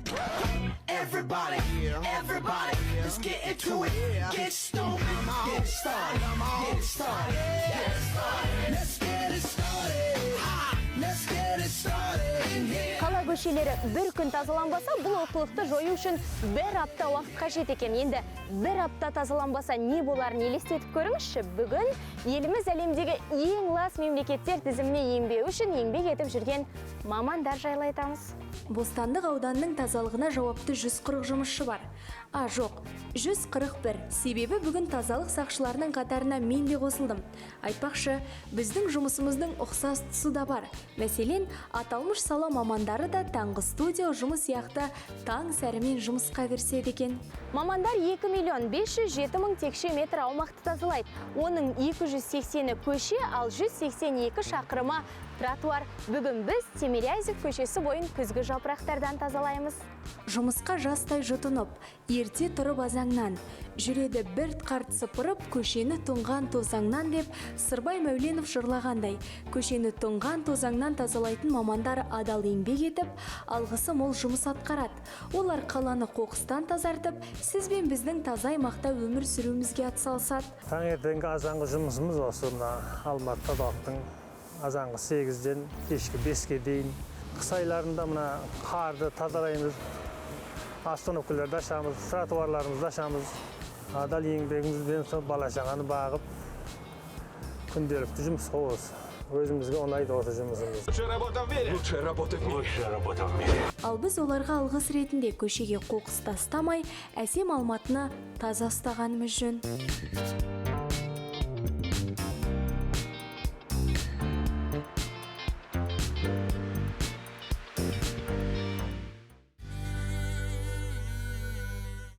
Everybody, everybody, let's get into it. Get stoked, get it started, get it started, get it started. Let's get it started. Let's get it started in here. Қала көшелері бір күн тазаланбаса, бұл олқылықты жою үшін бір апта уақыт қажет екен. Енді бір апта тазаланбаса, не боларын елестетіп көріңізші. Бүгін еліміз әлемдегі ең лас мемлекеттер тізіміне енбеу үшін еңбек етіп жүрген мамандар жайлы айтамыз. Бостандық ауданының тазалығына жауапты 140 жұмысшы бар. А, жоқ, 141. Себебі бүгін тазалық сақшыларының қатарына мен де қосылдым. Айтпақшы, біздің жұмысымыздың ұқсас тұсы да бар. Мәселен, аталмыш сала мамандары да таңғы студия ұжымы сияқты таң сәрімен жұмысқа кіріседі екен. Мамандар 2 миллион 507 мың текше метр аумақты тазалайды. Оның 280-і көше, ал 182 шақырымы тротуар. Бүгін біз Тимирязев көшесі бойын күзгі жапырақтардан тазалаймыз. Жұмысқа жастай жұтынып, ерте тұрып азаңнан, жүреді бір қарт сыпырып, көшені тұнған тозаңнан деп Сырбай Мәуленов жырлағандай, көшені тұнған тозаңнан тазалайтын мамандар адал еңбек етіп, алғысы мол жұмыс атқарады. Олар қаланы қоқыстан тазартып, сіз бен біздің таза аймақта өмір сүруімізге атсалысады. Таңертеңгі азанғы жұмысымыз осы мына Алматы тазалықтың азанғы 8-ден кешкі 5-ке дейін. Қыс айларында мына қарды тазалаймыз, остановкаларды ашамыз, тротуарларымызды ашамыз. Адал еңбегімізбен сол бала шағаны бағып, күнделікті жұмыс қой осы. Өзімізге ұнайды осы жұмысымыз. Лучшая работа в мире. Лучшая работа в мире. Лучшая работа в мире. Ал біз оларға алғыс ретінде көшеге қоқыс тастамай, әсем Алматыны таза ұстағанымыз жөн.